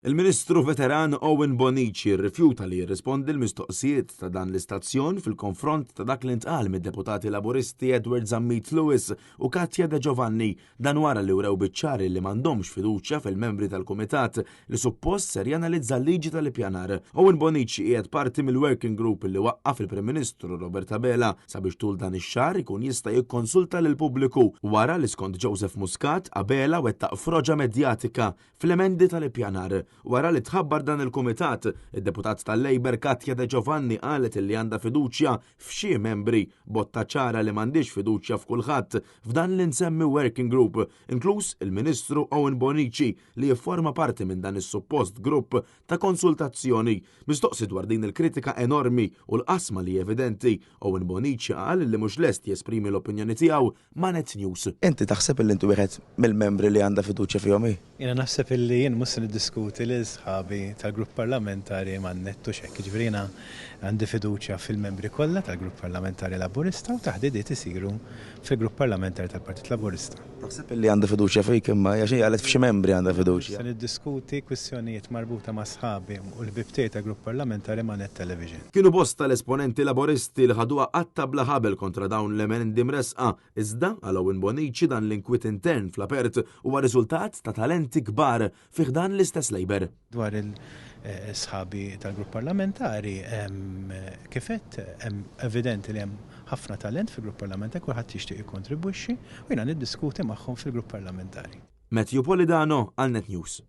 Il-Ministru veteran Owen Bonnici rrifjuta li jirrispondi l-mistoqsijiet ta' dan l-istazzjon fil-konfront ta' dak li ntqal mid-deputati Laburisti Edward Zammit Lewis u Katya De Giovanni. Dan wara li wrew biċ-ċar li m'għandhomx fiduċja fil-membri tal-kumitat li suppost ser janalizza l-liġi tal-ippjanar. Owen Bonnici qiegħed parti mill-working group li waqqaf il-Prim Ministru Robert Abela sabiex tul dan ix-xahar ikun jista' jikkonsulta lill-pubbliku wara li skont Joseph Muscat, Abela wettaq froġa medjatika Fl-emendi tal-ippjanar, wara li tħabbar dan il-kumitat, id-deputat tal-Labour Katya De Giovanni qalet li għandha fiduċja f'xi membri, botta ċara li m'għandhiex fiduċja f'kulħadd f'dan l-insemmi working group, inkluż il-Ministru Owen Bonnici li jifforma parti minn dan is-suppost grupp ta' konsultazzjoni. Mistoqsi dwar din il-kritika enormi u l-qasma li evidenti, Owen Bonnici qal li mhux lest jesprimi l-opinjoni tiegħu ma' Net News. Inti taħseb illi inti wieħed mill-membri li għandha fiduċja fihom hi? Jiena naħseb illi jien mhux se niddiskuti lil sħabi tal-grupp parlamentari ma' Net u x'hekk. Jiġifieri jiena għandi fiduċja fil-membri kollha tal-grupp parlamentari Laburista u taħdidiet isiru fil-grupp parlamentari tal-Partit Laburista. Taħseb illi għandha fiduċja fik imma hi għax hi qalet f'xi membri għandha fiduċja. Mhux se niddiskuti kwistjonijiet marbuta ma' sħabi u l-ħbieb tiegħi tal-grupp parlamentari ma' Net Television. Kienu bosta l-esponenti Laboristi li ħaduha qatta' bla ħabel kontra dawn l-emendi mressqa, iżda għal Owen Bonnici dan l-inkwiet intern fl-apert huwa riżultat ta' talenti kbar fi ħdan l-istess Labour. Dwar il-sħabi tal-grupp parlamentari, kif għedt, hemm evidenti li hemm ħafna talent fil-grupp parlamentari, kulħadd jixtieq jikkontribwixxi u jiena niddiskuti magħhom fil-grupp parlamentari. Matthew Polidano għal Net News.